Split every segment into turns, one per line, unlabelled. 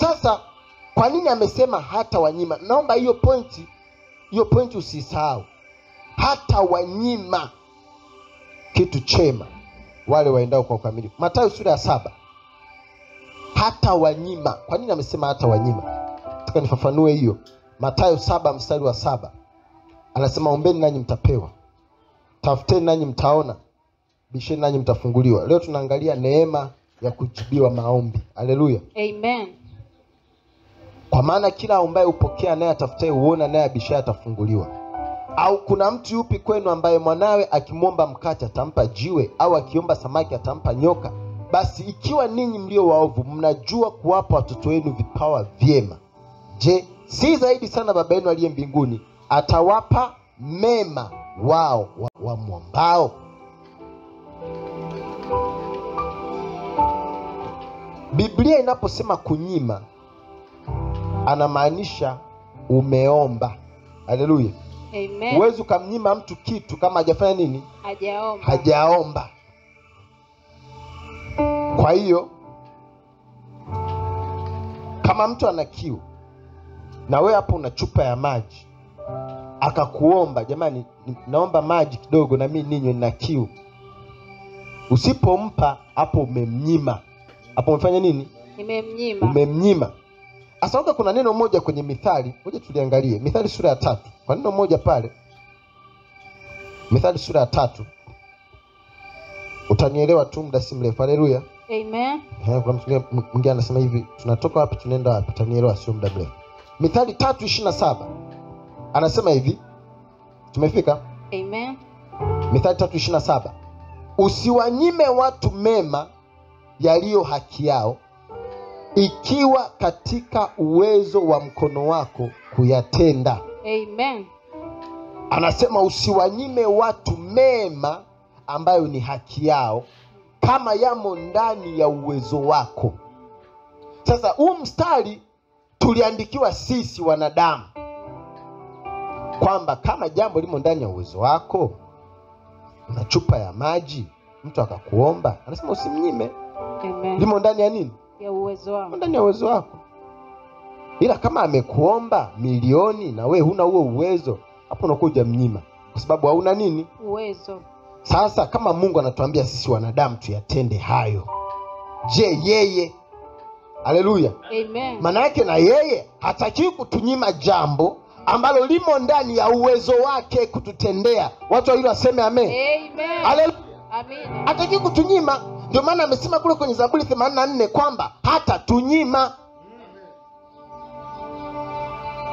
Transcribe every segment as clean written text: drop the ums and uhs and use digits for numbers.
Sasa kwa nini amesema hata wanyima? Naomba hiyo pointi usisahau. Hata wanyima kitu chema wale waendao kwa ukamilifu. Mathayo sura ya 7. Hata wanyima. Kwa nini amesema hata wanyima? Nataka nifafanue hiyo. Mathayo 7 mstari wa 7. Anasema ombeni nanyi mtapewa, tafuteni nanyi mtaona, bisheni nanyi mtafunguliwa. Leo tunaangalia neema ya kujibiwa maombi. Haleluya.
Amen.
Kwa maana kila ambaye upokea naye atafutaye huona, naye abishaye atafunguliwa. Au kuna mtu yupi kwenu ambaye mwanawe akimwomba mkate atampa jiwe, au akiomba samaki atampa nyoka? Basi ikiwa ninyi mlio waovu mnajua kuwapa watoto wenu vipawa vyema, je, si zaidi sana Baba yenu aliye mbinguni atawapa mema wao wamwombao? Biblia inaposema kunyima, anamaanisha umeomba. Haleluya.
Amen.
Huwezi kumnyima mtu kitu kama hajafanya nini?
Hajaomba.
Hajaomba. Kwa hiyo kama mtu ana kiu na wewe hapo una chupa ya maji, akakuomba, jamani naomba maji kidogo na mimi ninywe, nina kiu. Usipompa hapo umemnyima. Hapo umefanya nini?
Nimemnyima.
Umemnyima. Asa kuna neno moja kwenye Mithali, ngoja tuliangalie. Mithali sura ya 3. Kwa neno moja pale. Mithali sura ya 3. Utanielewa tu muda si mrefu. Haleluya.
Amen.
Kuna mtu mwingine anasema hivi, tunatoka wapi tunaenda wapi? Utanielewa sio muda mrefu. Mithali 3:27. Anasema hivi. Tumefika?
Amen.
Mithali 3:27. Usiwanyime watu mema yaliyo haki yao, ikiwa katika uwezo wa mkono wako kuyatenda.
Amen.
Anasema usiwanyime watu mema ambayo ni haki yao, kama yamo ndani ya uwezo wako. Sasa huu mstari tuliandikiwa sisi wanadamu, kwamba kama jambo limo ndani ya uwezo wako, una chupa ya maji, mtu akakuomba, anasema usimnyime.
Amen.
Limo ndani ya nini?
Ya uwezo wako.
Ndani ya uwezo wako. Ila kama amekuomba milioni na we huna huo uwezo, hapo unakuwa hujamnyima, kwa sababu hauna nini?
Uwezo.
Sasa kama Mungu anatuambia sisi wanadamu tuyatende hayo, je, yeye? Haleluya.
Amen.
Maana yake na yeye hatakiwi kutunyima jambo ambalo limo ndani ya uwezo wake kututendea. Watu wa hilo waseme amen.
Amen.
Haleluya.
Amen.
Hatakiwi kutunyima. Ndio maana amesema kule kwenye Zaburi 84 kwamba hata tunyima.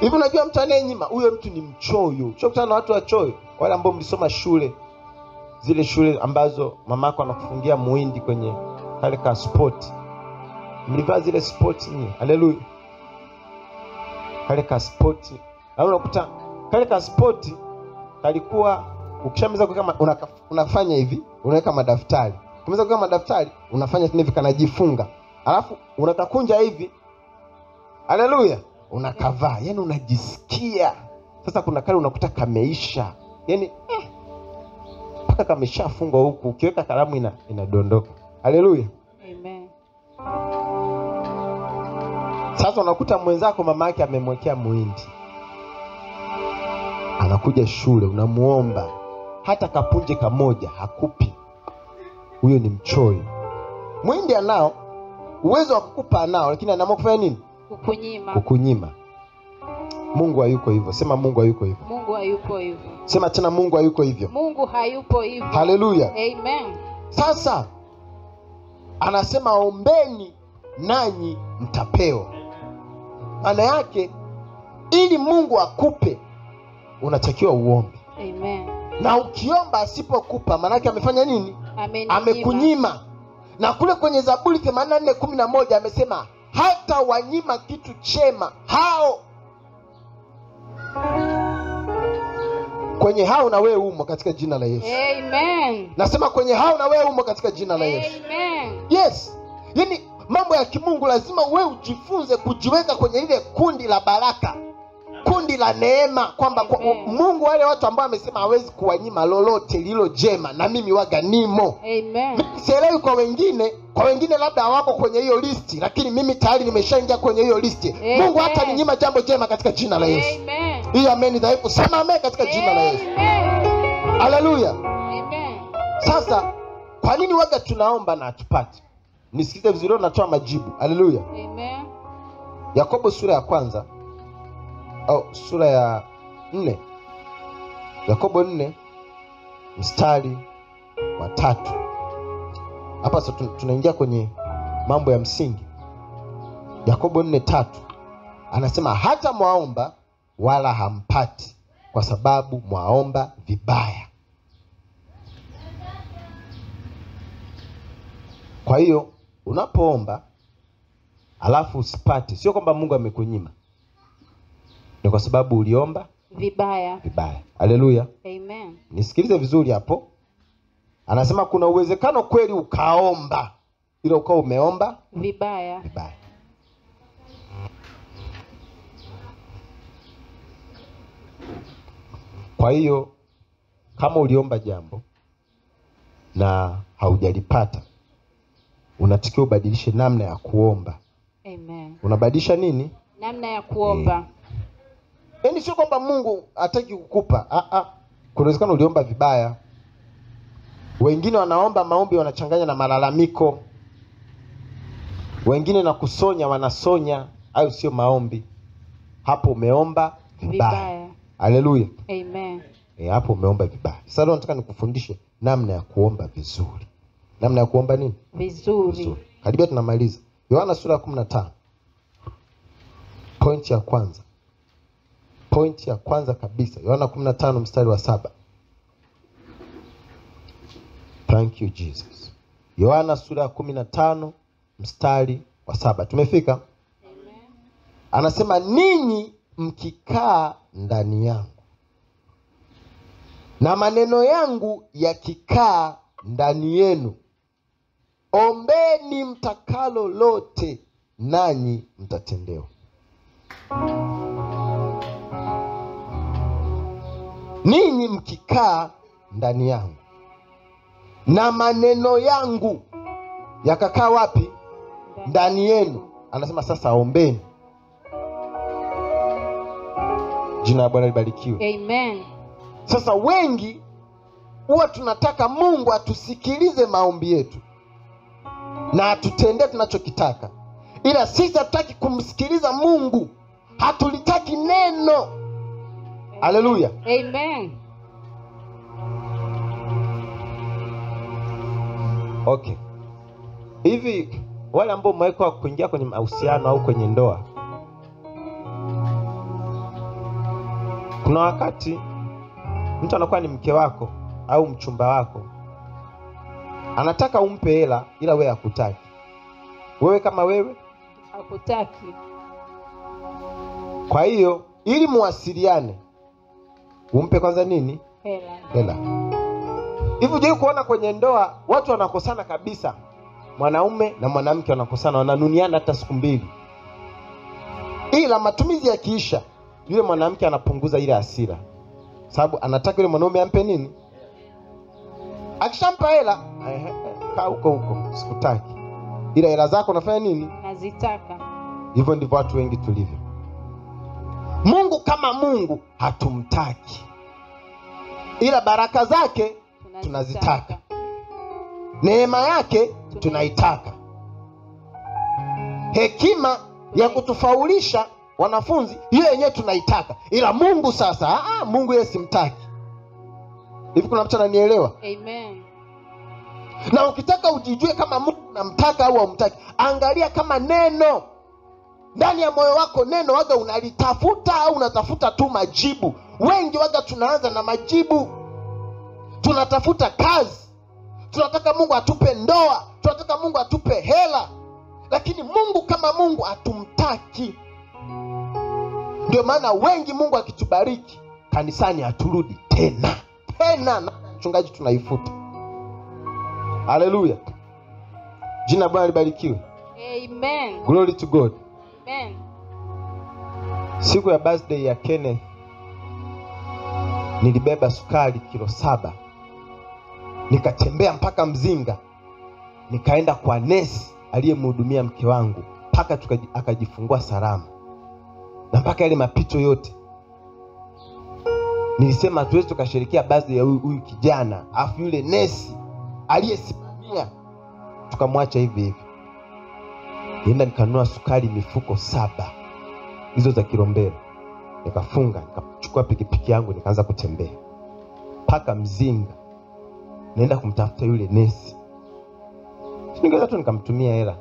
Hivi unajua mtu anayenyima, huyo mtu ni mchoyo. Ushakutana na watu wachoyo? Wale ambao mlisoma shule, zile shule ambazo mamako anakufungia muhindi kwenye kale ka sport. Mlivaa zile sport nyinyi. Haleluya. Kale ka sport. Na unakuta kale ka sport kalikuwa ukishamaliza kama unafanya hivi, unaweka madaftari. Ukimaliza kuweka madaftari, unafanya tena hivi kanajifunga. Alafu unakakunja hivi. Haleluya. Unakavaa, yani unajisikia. Sasa kuna kale unakuta kameisha. Yani mpaka kameshafungwa huku, ukiweka kalamu inadondoka. Haleluya.
Amen.
Sasa unakuta mwenzako mama yake amemwekea muhindi. Anakuja shule unamuomba hata kapunje kamoja hakupi. Huyo ni mchoyo. Muhindi anao uwezo wa kukupa anao, lakini anaamua kufanya nini?
Kukunyima.
Kukunyima. Mungu hayuko hivyo. Sema Mungu hayuko hivyo.
Mungu hayupo hivyo.
Sema tena Mungu hayuko hivyo.
Mungu hayupo hivyo.
Haleluya.
Amen.
Sasa anasema ombeni nanyi mtapewa. Maana yake ili Mungu akupe unatakiwa uombe.
Amen.
Na ukiomba asipokupa, maana yake amefanya nini? Amekunyima. Na kule kwenye Zaburi 84:11 amesema hata wanyima kitu chema hao. Kwenye hao na wewe umo katika jina la Yesu.
Amen.
Nasema kwenye hao na wewe umo katika jina la Yesu.
Amen.
Yes. Yaani mambo ya kimungu lazima wewe ujifunze kujiweka kwenye ile kundi la baraka, kundi la la neema kwamba kwa Mungu wale watu ambao amesema hawezi kuwanyima lolote lililo jema, na mimi waga nimo.
Amen.
Sielewi kwa wengine, kwa wengine labda hawako kwenye hiyo listi, lakini mimi tayari nimeshaingia kwenye hiyo listi. Mungu hata ninyima jambo jema katika jina la Yesu.
Amen.
Hiyo amen dhaifu. Sema amen katika jina la Yesu.
Amen.
Haleluya.
Amen.
Sasa kwa nini waga tunaomba na hatupati? Nisikize vizuri, natoa majibu. Haleluya.
Amen.
Yakobo sura ya kwanza au sura ya 4. Yakobo 4 mstari wa 3. Hapa sasa tunaingia kwenye mambo ya msingi. Yakobo 4:3 anasema hata mwaomba wala hampati kwa sababu mwaomba vibaya. Kwa hiyo unapoomba alafu usipate, sio kwamba Mungu amekunyima, ni kwa sababu uliomba
vibaya.
Vibaya. Haleluya.
Amen.
Nisikilize vizuri hapo. Anasema kuna uwezekano kweli ukaomba, ila ukawa umeomba
vibaya.
Vibaya. Kwa hiyo kama uliomba jambo na haujalipata, unatakiwa ubadilishe namna ya kuomba.
Amen.
Unabadilisha nini?
Namna ya kuomba.
Yaani sio kwamba Mungu hataki kukupa. Kuna uwezekano uliomba vibaya. Wengine wanaomba maombi wanachanganya na malalamiko. Wengine na kusonya wanasonya, hayo sio maombi. Hapo umeomba vibaya. Haleluya.
Amen.
Hapo umeomba vibaya. Sasa leo nataka nikufundishe namna ya kuomba vizuri. Namna ya kuomba nini?
Vizuri.
Karibia tunamaliza. Yohana sura ya 15. Pointi ya kwanza. Pointi ya kwanza kabisa. Yohana 15 mstari wa 7. Thank you Jesus. Yohana sura ya 15 mstari wa 7. Tumefika?
Amen.
Anasema ninyi mkikaa ndani yangu na maneno yangu yakikaa ndani yenu, ombeni mtakalo lote nanyi mtatendewa. Ninyi mkikaa ndani yangu na maneno yangu yakakaa wapi? Ndani yenu. Anasema sasa ombeni. Jina la Bwana libarikiwe.
Amen.
Sasa wengi huwa tunataka Mungu atusikilize maombi yetu na atutendee tunachokitaka, ila sisi hatutaki kumsikiliza Mungu, hatulitaki neno. Haleluya.
Amen.
Okay. Hivi wale ambao mmewekwa kuingia kwenye mahusiano au kwenye ndoa, kuna wakati mtu anakuwa ni mke wako au mchumba wako, anataka umpe hela ila wewe hakutaki. Wewe kama wewe
hakutaki.
Kwa hiyo ili muwasiliane umpe kwanza nini?
Hela.
Hela. Hivi hujawahi kuona kwenye ndoa watu wanakosana kabisa? Mwanaume na mwanamke wanakosana, wananuniana hata siku mbili. Ila matumizi yakiisha, yule mwanamke anapunguza ile hasira, sababu anataka yule mwanaume ampe nini? Akishampa hela, kaa huko huko, sikutaki. Ila hela zako unafanya nini?
Nazitaka.
Hivyo ndivyo watu wengi tulivyo. Mungu kama Mungu hatumtaki, ila baraka zake tunazitaka, neema yake tunaitaka, hekima ya kutufaulisha wanafunzi hiyo yenyewe tunaitaka, ila Mungu sasa, Mungu yeye simtaki. Hivi kuna mtu ananielewa?
Amen.
Na ukitaka ujijue kama Mungu unamtaka au humtaki, angalia kama neno ndani ya moyo wako, neno waga unalitafuta au unatafuta tu majibu. Wengi waga tunaanza na majibu. Tunatafuta kazi, tunataka Mungu atupe ndoa, tunataka Mungu atupe hela, lakini Mungu kama Mungu hatumtaki. Ndio maana wengi Mungu akitubariki kanisani haturudi tena tena, na mchungaji tunaifuta. Haleluya. Jina Bwana libarikiwe.
Amen.
Glory to God.
Amen.
Siku ya birthday ya Kenneth Nilibeba sukari kilo 7, nikatembea mpaka Mzinga, nikaenda kwa nesi aliyemhudumia mke wangu mpaka akajifungua salama, na mpaka yale mapito yote. Nilisema hatuwezi tukasherehekea birthday ya huyu kijana, afu yule nesi aliyesimamia tukamwacha hivi hivi. Nienda nikanunua sukari mifuko 7 hizo za Kilombero, nikafunga, nikachukua pikipiki yangu nikaanza kutembea mpaka Mzinga, naenda kumtafuta yule nesi. Ningeweza tu nikamtumia hela,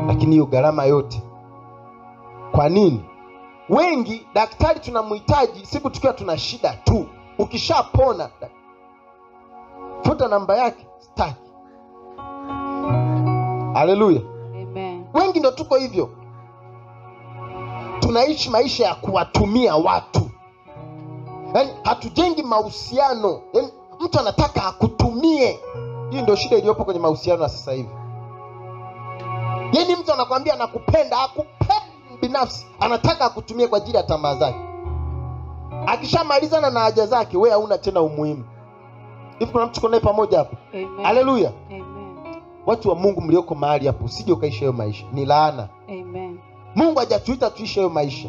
lakini hiyo gharama yote kwa nini? Wengi daktari tunamhitaji siku tukiwa tuna shida tu. Ukishapona futa namba yake, sitaki. Haleluya.
Amen.
Wengi ndio tuko hivyo, tunaishi maisha ya kuwatumia watu. Yaani hatujengi mahusiano. Yaani mtu anataka akutumie. Hii ndio shida iliyopo kwenye mahusiano ya sasa hivi. Yaani mtu anakuambia anakupenda, hakupendi binafsi, anataka akutumie kwa ajili ya tamaa zake. Akishamalizana na haja zake, wewe hauna tena umuhimu. Hivi kuna mtu naye pamoja hapo? Haleluya.
Amen.
Watu wa Mungu mlioko mahali hapo, usije ukaishi hayo maisha, ni laana.
Amen.
Mungu hajatuita tuishi hayo maisha.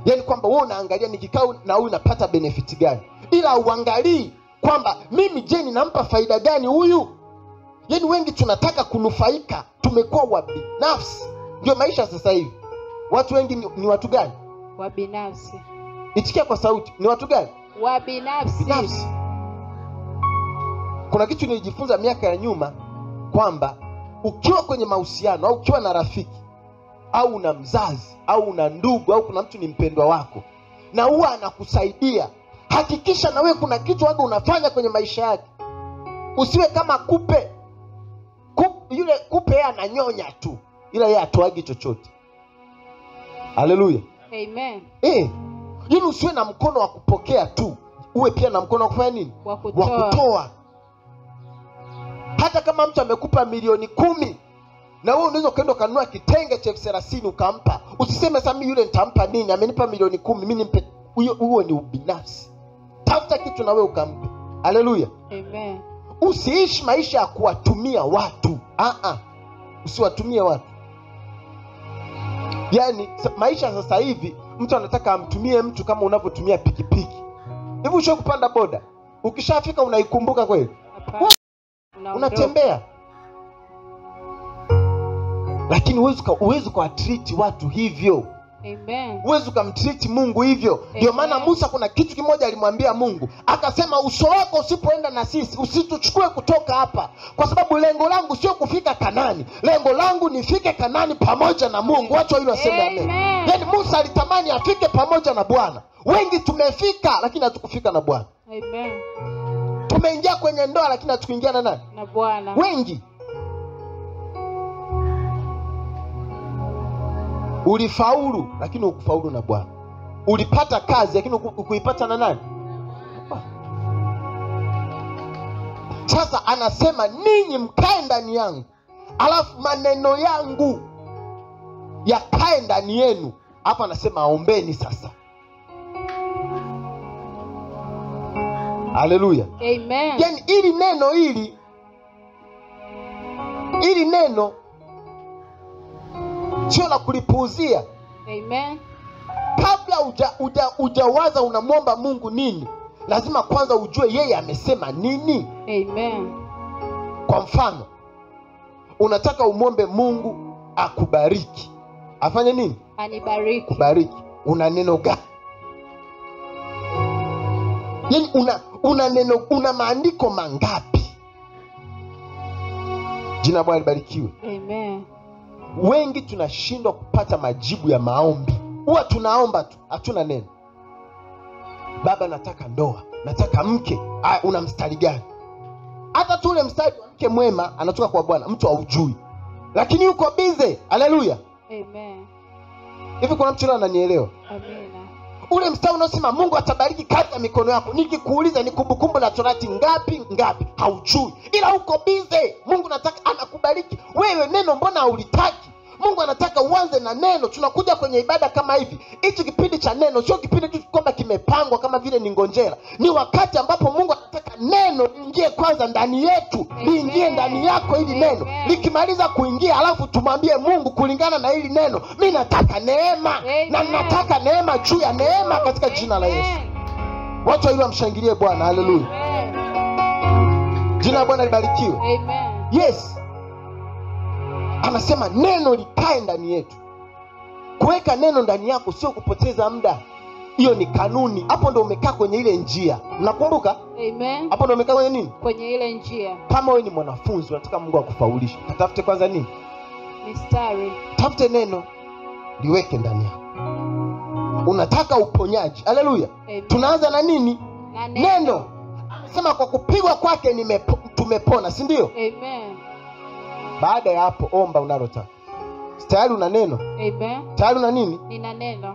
Yaani kwamba wewe unaangalia nikikaa na huyu napata benefit gani, ila uangalii kwamba mimi je ninampa faida gani huyu. Yaani wengi tunataka kunufaika, tumekuwa wabinafsi. Ndio maisha sasa hivi. Watu wengi ni watu gani?
Wabinafsi.
Itikia kwa sauti, ni watu gani?
Wabinafsi.
Binafsi. Kuna kitu nilijifunza miaka ya nyuma kwamba ukiwa kwenye mahusiano au ukiwa na rafiki au una mzazi au una ndugu au kuna mtu ni mpendwa wako na huwa anakusaidia, hakikisha na wewe kuna kitu wako unafanya kwenye maisha yake. Usiwe kama kupe. Yule kupe yeye ananyonya tu, ila yeye atoagi chochote. Haleluya.
Amen.
Yaani usiwe na mkono wa kupokea tu, uwe pia na mkono wa kufanya nini?
Wa kutoa.
Hata kama mtu amekupa milioni 10 na wewe unaweza ukaenda ukanunua kitenge cha 30,000 ukampa. Usiseme sasa mimi yule nitampa nini? Amenipa milioni 10, mimi nimpe. Huo ni ubinafsi. Tafuta kitu na wewe ukampe. Haleluya.
Amen.
Usiishi maisha ya kuwatumia watu. Usiwatumie watu. Yaani maisha sasa hivi mtu anataka amtumie mtu kama unavyotumia pikipiki. Hivi usho kupanda boda, ukishafika unaikumbuka kweli? Unatembea. Lakini huwezi kuwatreat watu hivyo.
Amen.
Huwezi kumtreat Mungu hivyo. Ndio maana Musa kuna kitu kimoja alimwambia Mungu, akasema uso wako usipoenda na sisi, usituchukue kutoka hapa, kwa sababu lengo langu sio kufika Kanani, lengo langu nifike Kanani pamoja na Mungu. Watu wao waseme amen. Yaani Musa alitamani afike pamoja na Bwana. Wengi tumefika lakini hatukufika na Bwana.
Amen.
Tumeingia kwenye ndoa lakini hatukuingia na nani?
Na Bwana.
Wengi. Ulifaulu lakini hukufaulu na Bwana. Ulipata kazi lakini hukuipata na nani? Sasa anasema ninyi mkae ndani yangu, alafu maneno yangu yakae ndani yenu. Hapa anasema ombeni sasa. Haleluya.
Amen.
Yaani ili neno hili neno sio la kulipuuzia.
Amen.
Kabla hujawaza unamwomba Mungu nini, lazima kwanza ujue yeye amesema nini.
Amen.
Kwa mfano, unataka umwombe Mungu akubariki. Afanye nini?
Anibariki.
Kubariki. Una neno gani? Yaani una neno, una maandiko mangapi? Jina Bwana libarikiwe.
Amen.
Wengi tunashindwa kupata majibu ya maombi. Huwa tunaomba tu, hatuna neno. Baba nataka ndoa, nataka mke. Una mstari gani? Hata tu ule mstari wa mke mwema anatoka kwa Bwana, mtu haujui. Lakini yuko busy. Haleluya.
Amen.
Hivi kuna mtu ananielewa?
Amen.
Ule mstari unaosema Mungu atabariki kazi ya mikono yako, nikikuuliza ni Kumbukumbu la Torati ngapi ngapi, haujui. Ila uko busy. Mungu anataka anakubariki. Wewe neno mbona haulitaki? Mungu anataka uanze na neno. Tunakuja kwenye ibada kama hivi, hichi kipindi cha neno sio kipindi tu kwamba kimepangwa kama vile ni ngonjera. Ni wakati ambapo Mungu anataka neno liingie kwanza ndani yetu, liingie ndani yako hili neno. Likimaliza kuingia, alafu tumwambie Mungu kulingana na hili neno, mi nataka neema.
Amen.
Na nataka neema juu ya neema katika jina la Yesu. Watu wawili wamshangilie Bwana. Haleluya. Jina la Bwana libarikiwe.
Amen.
Yes, anasema neno likae ndani yetu. Kuweka neno ndani yako sio kupoteza muda, hiyo ni kanuni. Hapo ndo umekaa kwenye ile njia, mnakumbuka?
Amen.
Hapo ndo umekaa kwenye nini?
Kwenye ile njia.
Kama wewe ni mwanafunzi unataka Mungu akufaulishe, katafute kwanza nini?
Mistari.
Tafute neno liweke ndani yako. Unataka uponyaji, haleluya.
Amen.
Tunaanza na nini?
Na
Neno. Sema kwa kupigwa kwake tumepona, si ndio?
Amen.
Baada ya hapo omba unalotaka. Tayari una neno?
Amen.
Tayari una nini?
Nina neno.